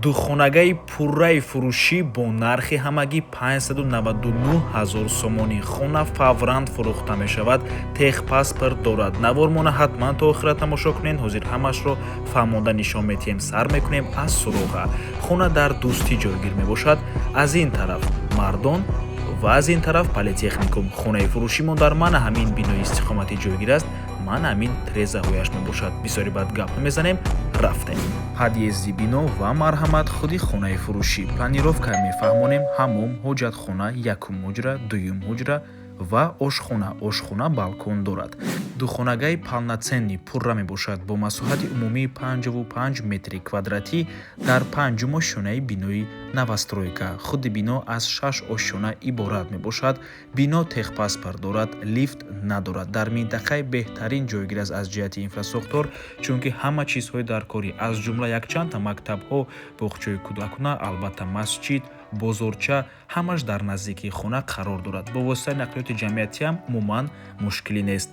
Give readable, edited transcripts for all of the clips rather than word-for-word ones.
Духонагаи пурраи фурӯшӣ бо нархи ҳамагӣ 599 ҳазор сомонӣ. Хона фавран фурӯхта мешавад, техпаспорт дорад. Навормона ҳатман то охира тамошо кунед. Ҳозир ҳамашро фаҳмонда нишон метиҳем. Сар мекунем аз суроға. Хона дар Дӯстӣ ҷойгир мебошад. Аз ин тараф Мардон ва аз ин тараф политехникум. Хонаи фурӯшимон дар мана ҳамин бинои истиқоматӣ ҷойгир аст. Мана ҳамин трезаҳояш мебошад. Бисёри баъд гап намезанем, рафтем. Подъезди бино ва марҳамат, худи хонаи фурӯшӣ. Планировка мефаҳмонем: ҳаммом, ҳоҷатхона, якум ҳуҷра, дуюм ҳуҷра ва ошхона. Ошхона балкон дорад. Духонагаи полноценный, пурра мебошад бо масоҳати умумии 55 метри квадратӣ дар панҷум ошёнаи бинои новостройка. Худи бино аз шаш ошёна иборат мебошад. Бино техпаспорт дорад, лифт надорад. Дар минтақаи беҳтарин ҷойгир аст аз ҷиҳати инфрасохтор, чунки ҳама чизҳои даркорӣ, аз ҷумла якчандта мактабҳо, боғчаи кӯдакона, албатта, масҷид, бозорча, ҳамаш дар наздикии хона қарор дорад. Бо воситаи нақлиёти ҷамъиятиам умуман мушкилӣ нест.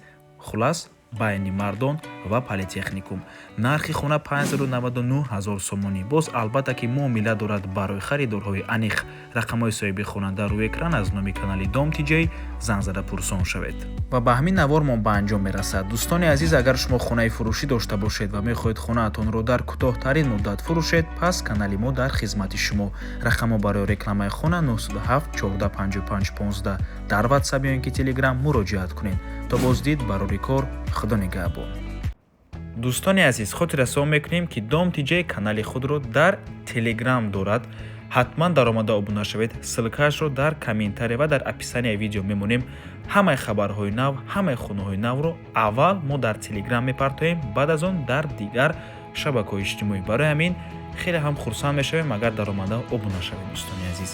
Хулас, байни Мардон ва политехникум. Нархи хона 599 ҳазор сомонӣ. Боз, албатта, ки муомила дорад. Барои харидорҳои аниқ рақамҳои соҳиби хона дар рӯи экран. Аз номи канали Дом Тиҷей занг зада пурсон шавед. Ва ба ҳамин навормон ба анҷом мерасад. Дӯстони азиз, агар шумо хонаи фурӯшӣ дошта бошед ва мехоҳед хонаатонро дар кӯтоҳтарин муддат фурӯшед, пас канали мо дар хизмати шумо. Рақамҳо барои рекламаи хона 907 14 55 15. Дар Ватсап ё ин ки Телеграм муроҷиат кунед. То боздид, барори кор, Худо нигаҳбон. Дӯстони азиз, хотиррасон мекунем, ки Дом Тиҷей канали худро дар Телеграм дорад. Ҳатман даромада обуна шавед. Ссылкаашро дар комментария ва дар описанияи видео мемонем. Ҳамаи хабарҳои нав, ҳамаи хонаҳои навро аввал мо дар Телеграм мепартоем, баъд аз он дар дигар шабакаҳои иҷтимоӣ. Барои ҳамин хеле ҳам хурсанд мешавем, агар даромада обуна шавед, дӯстони азиз.